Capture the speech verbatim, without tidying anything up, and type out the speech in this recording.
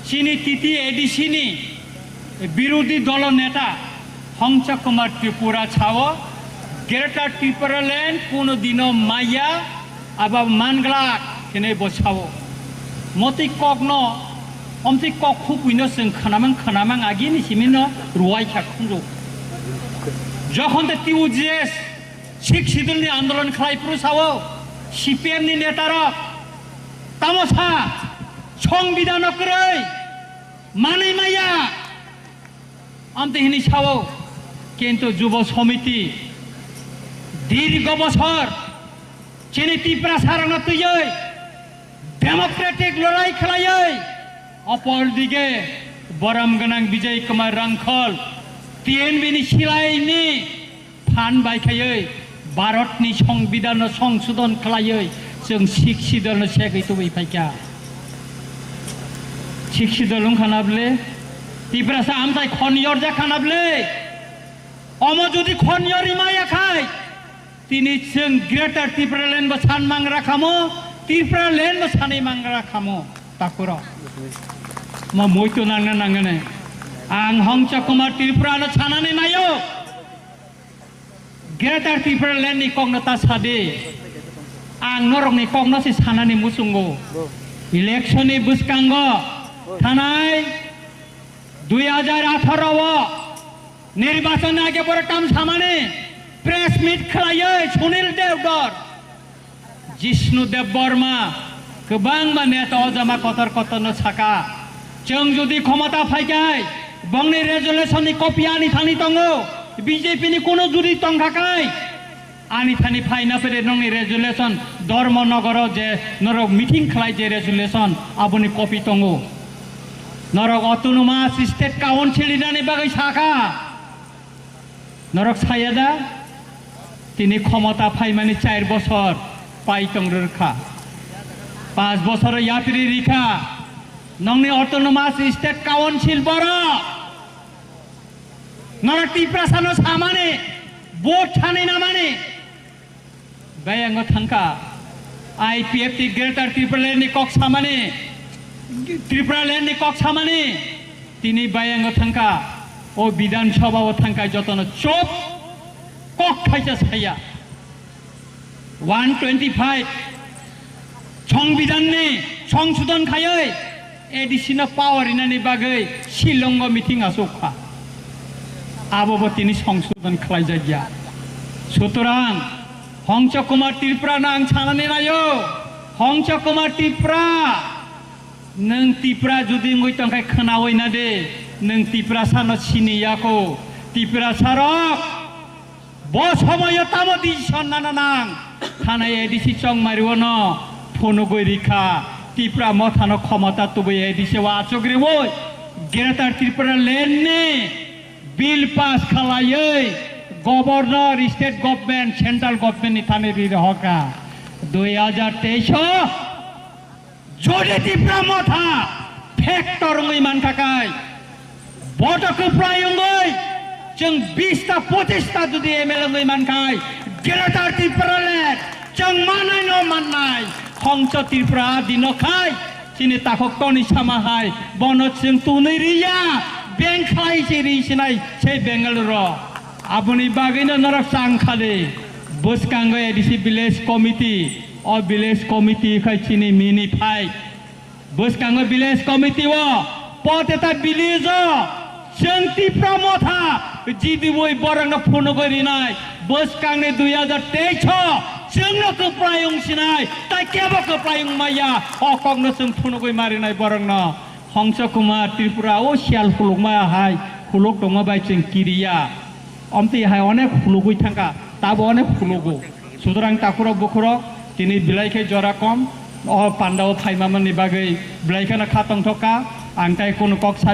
Chini T T A D C ni birodhi dolo neta Hongsa Kumar Tripura sao, Greater Tipraland kuno dino maya, aba manglak hinwi bo sao. Motwi kokno, omtwi kok khupuino chwng khwnamang khwnamang agini simino ruwai kha khunju. Jokhon te T U J S Sixth Schedule ni andolon khlai phuru sao, C P M ni netarok, tamo sa, Songbidhano kwrwi manwi maya, amtwi hinwi sao, kintu Jubo Samiti dirgo bosor chini Tiprasarokno twiwi democratic lorai khlaiwi, opor dige borom gwnang Bijay Kumar Rangkhol, T N V ni silaini phan bai khaiwi Bharatni Songbidhanno songsodhon khlaiwi chwng Sixth Schedule no segwi tubui phaikha. Sixth Schedule wngkha na bwle? Tiprasa amtai khon yorjak kha na bwle? Omo jodi khon yorwi maya khai, tini chwng Greater Tipraland bo san mangra khamo, Tipraland bo sanwi mangra khamo, takhurok. Mo muitu nangna nangane. Ang Hongsa Kumar Tripura no sanani nayo. Greater Tipraland ni kokno ta sadi. Ang norokni kokno se sanani muchungo. Election ni bwskango thanai dui hajar atharo o nirbachon age pore tam samani press meet khlaiwi Sunil Devdor, Jishnu Debbarma, kwbangma neta o jama kotor kotorno saka, chwng jodi khomota phaikhai, bongni resolution ni copy ani thani tongo, B J P ni kuno jodi tongkhakai, ani thani phaina pede nongni resolution, Dharmanagar o je norok meeting khlai je resolution, aboni copy tongo. Norok autonomous state council rinani bagwi saka. Norok saya da? Tini khomota phaimani char bosor pai tong rwkha. Panch bosor yapri rikha. Nongni autonomous state council borok. Norok Tiprasano samani, vote thani namani. Bayango thangkha, I P F T Greater Tipraland ni kok samani, Tipraland ni kok samani, tini bayango thangkha, o Bidhan Sabha o thangkha jotono chop kok khaisa saya. One twenty five Songbidhan ni songsodhon khaiwi A D C no power rinani bagwi Shillong o meeting asuk kha. Abo bo tini songsodhon khlaijakya. Sutorang, Hongsa Kumar Tripura no ang sanani nayo. Hongsa Kumar Tripura, nwng Tripura jodi wngwi tongkhe khwnawi na de, nwng Tiprasa no sini yako. Tiprasa rok, bo somoyo tamo decision nana nang. Thanai A D C chongmari o no phunugwi rikha. Tripura mothano khomota tubui A D C o achuk riwi Greater Tripura Land ni bill pass khalaiwi governor, state government, central government ni thani ri rohorkha. Dui hajar teis o jodi Tipra Motha factor wngwi mankha kai, boto kwplai wngwi chwng bish ta pochish ta jodi M L A wngwi mankhai, Greater Tipraland chwng manai no mannai, Hongsa Tripura dino khai, chini takhuk toni sama hai, bono chwng tunwi riya, beng khlai se ri sinai sei Bengaluru. Aboni bagwino norok chang khali, bwskango A D C village committee, o village committee khai chini mini phai. Bwskango village committee o, proteta village o, chwng Tipra Motha, G D boi borokno phunugwi rinai, bwskangni dui hajar teis o, chwngno kwplai wng sinai, tai kebo kwplai wng maya, o kokno chwng phunugwi ma rinai borokno. Hongsa Kumar Tripura o siyal khulukma hai, khuluk tongma bai chwng kiriya. Omtwi hai onek khulugwi thangkha, tabo onek khulugo. Sutorang takhurok bukhurok, tini belai khe jora kom, o pandao phaimamani bagwi belai kheno kha tongthokka, ang tai kunu kok sa